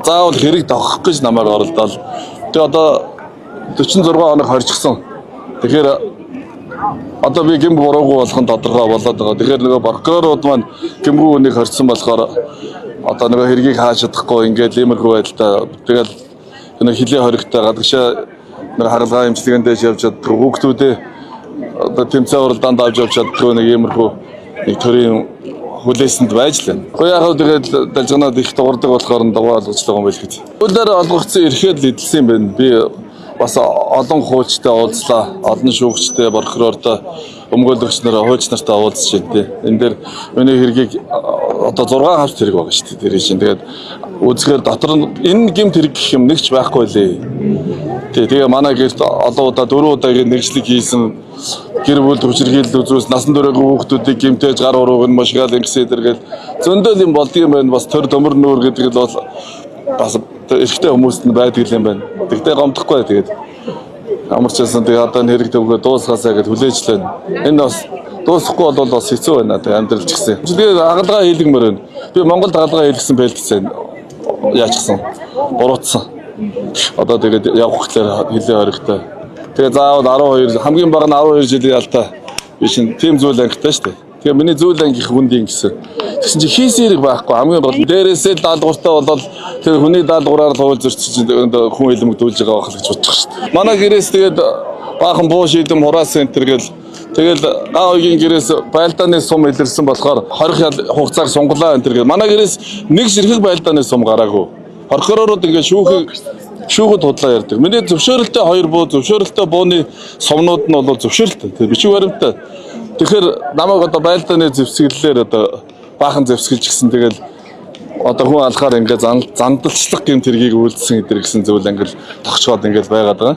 Заавал хэрэг догох гэж намайг оролдоол. Тэгээ одоо 46 хоног хорчихсон. Тэгэхээр одоо би гэм буруугүй болох нь тодорхой болоод байгаа. Тэгэхээр нөгөө прокурорууд маань гэмгүй хүнийг хорьсон болохоор одоо нөгөө хэргийг хааж чадахгүй ингээд иймэрхүү байдалтай тэгэл нэг хилээ хоригтой гадагшаа нэг хагалгаа эмчилгээнд дэш явж чаддгүй, хүүхдүүдээ одоо тэмцээн уралдаанд авч явж чаддгүй нэг иймэрхүү нэг төрийн хүлээсэнд байж л байна. Гэхдээ яг хөө тэгээд далжганаад их дуурдаг болохоор нь дугаа олгочлоо юм байл гэж. Хуулиар олгогдсон эрхээр л эдэлсэн юм байна. Би бас олон хуульчтай уулзлаа. Олон шүүгчтэй, прокурортой, өмгөөлөгч нар, хуульч нартай уулзж байна тий. Энэ дээр миний хэргийг одоо 6 хавц хэрэг байгаа шүү дээ. Тэр чинь тэгээд үзэхээр дотор нь энэ гэмт хэрэг гэх юм нэг ч байхгүй лээ. Тий, тэгээ манай гэрт олон удаа, дөрөв удаагийн нэгжлэг хийсэн, гэр бүл хүчирхийлэл үзүүлс, насан туршийн хүүхдүүдийг гэмтээж, гар урууг нь мушгаал ингэсээ дэргээл зөндөл юм болдго юм байна. Бас төр төмөр нүүр гэдэг л бол бас эрэгтэй хүмүүст нь байдаг юм байна. Тэгтээ гомдохгүй, тэгээд ямар ч байсан тэгээ одоо энэ хэрэг төвгөө дуусгаасаа гэж хүлээж л байна. Энэ бас дуусахгүй бол бас хэцүү байна тэгээ амьдрал ч гэсэн. Тэгээ хагалгаа хийлгэмээр байна. Би Монголд хагалгаа хийлгэсэн бэлтцэн яачсан. Буруутсан. Одоо тэгээд явах гэхлээр хилээ хоригтой. Тэгээ заавал 12, хамгийн бага нь 12 жилийн ялтаа би чинь тийм зүйл ангитай шүү дээ. Тэгээ миний зүйл ангих хүнд юм гэсэн. Тэгсэн чинь хийсэн хэрэг байхгүй, хамгийн гол нь дээрээсээ даалгавартай болол тэр хүний даалгавраар л хууль зөрчиж хүн илэмгдүүлж байгаа байх л гэж бодчих шүү дээ. Манай гэрээс тэгээд баахан буу шийдэм хураас центр гэл тэгэл га хоёгийн гэрээс байлдааны сум илэрсэн болохоор хорих ял хугацааг сунгалаа энэ төр гэл. Манай гэрээс нэг ширхэг байлдааны сум гараагүй. Прокурорууд ингээд шүүхэд худлаа ярьдаг. Миний зөвшөөрөлтэй хоёр буу, зөвшөөрөлтэй бууны сумнууд нь бол зөвшөөрөлтэй. Тэр бичиг баримттай. Тэгэхээр намайг одоо байлдааны зэвсэглэлээр одоо баахан зэвсгэлж гисэн, тэгэл одоо хүн алхаар ингээд зандалчлах гэмт хэргийг үйлдсэн гэдэр гэсэн зүйл ингээд тогтцоод ингээд байгаад байгаа.